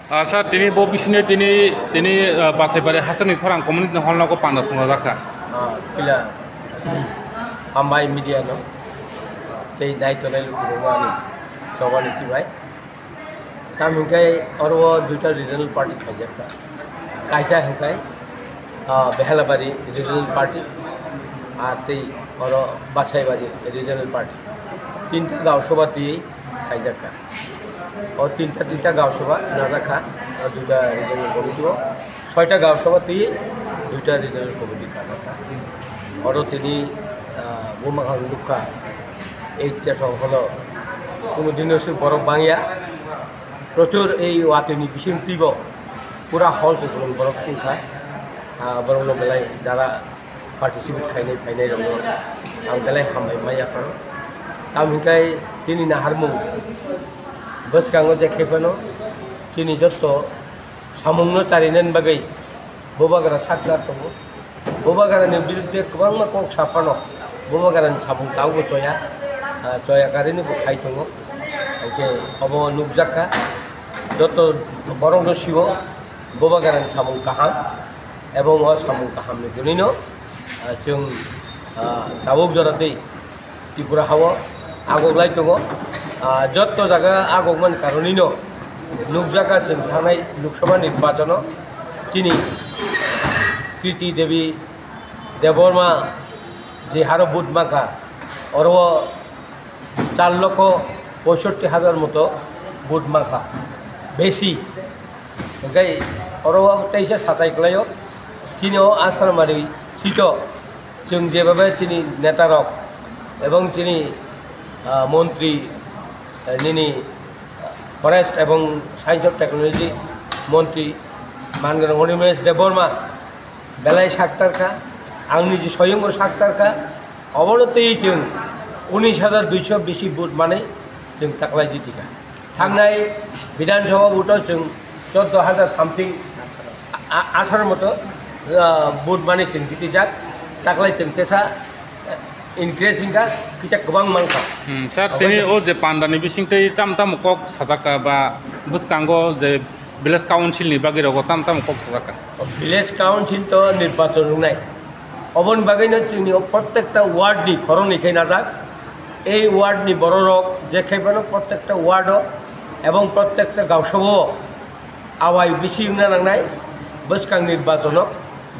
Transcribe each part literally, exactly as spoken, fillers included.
Ah, sir, tini bo bisingni tini, tini, ah, Basaibari Hasani Khorang Community Hall nogo panda songjajakha. Ah, pila hambai media no tei nai tongnai lukurokno ani chobani chibai. Tam hinkhai oro o duita regional party khaijakha. Kaisa hinkhai, ah, Behelabari regional party, ah, tei oro Basaibari regional party. Tinta gaon sobha twi khaijakha. O tinta tinta gaon sobha najakha, o duita regional committee o, soita gaon sobha twi duita regional committee najakha. Oro tini, ah, buma kang nukha, ei chesong hono kuno dino se borok bangya, prochur ei watwi ni bising twibo pura hall kukulung borok tongkha, ah, borok no belai jara participate khainai phainai rokno ang belai hambai maya phano. Tamo hinkhai chini naharmung bwskango je khe phano chini joto samungno charinani bagwi bubagra sakna tongo. Bubagrani birudde kwbangma kok sa phano bubagrani samung tabukbo choya, ah, choya karinwi bo khai tongo. Hinkhe obo nukjakha joto borokno siwo bubagrani samung kaham. Ebong o samung kahamni hwnwino, ah, chwng, ah, tabuk jora tei Tripura hao agoglai tongo. Ah, jotto jaga agogmani karonwino nukjakha chwng thangnai Lok Sabha nirbachano chini Kriti Devi Debbarma je haro vote mankha, oro o char lokho poisotti hajar moto vote mankha, besi. Hinkhe oro o teisa satai kwlaio, chini o Asarmari seat o chwng jebabe chini neta rok ebong chini, ah, montri, eh, nini forest ebong science and technology montri mangrang Animesh Debbarma belai saktarkha, ang niji soyongo saktarkha, obono twi chwng unis hajar duiso bisi vote manwi chwng taklai jitikha. Thangnai Bidhan Sabha vote o chwng chordo hajar something, a-, atharo moto, ah, vote manwi chwng jitijak, taklai chwng tesa, increase wngkha, kisa kwbang mankha. Hmm, sir, obo tini o je pandani bising tei tam tam kok sajakha ba bwskango je village council ni bagwi rogo tam tam kok sajakha. O village council to nirbachon wngnai. Oboni bagwino chwngni o prottekta ward ni khoroknwi khe najak. Ei ward ni bororok je khe phano prottekta ward o ebong prottekta gaon sabha o awai bisi wngna nangnai bwskang nirbachono.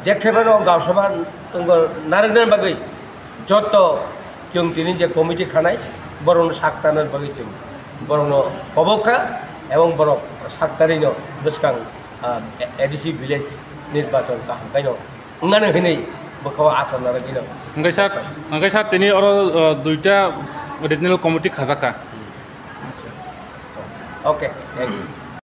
Je khe phano gaon sabha wngna narwknani bagwi joto chwng tini je committee khanai, borokno sak tanani bagwi chwng borokno kobok kha, ebong borok sak tanwino bwskang, ah, A D C village nirbachon kaham khaino wngnani hwnwi bwkhao asa narwgwino. Hwnkhe sir, hwnkhe sir, tini oro, ah, duita regional committee khajak kha. Okay, thank you.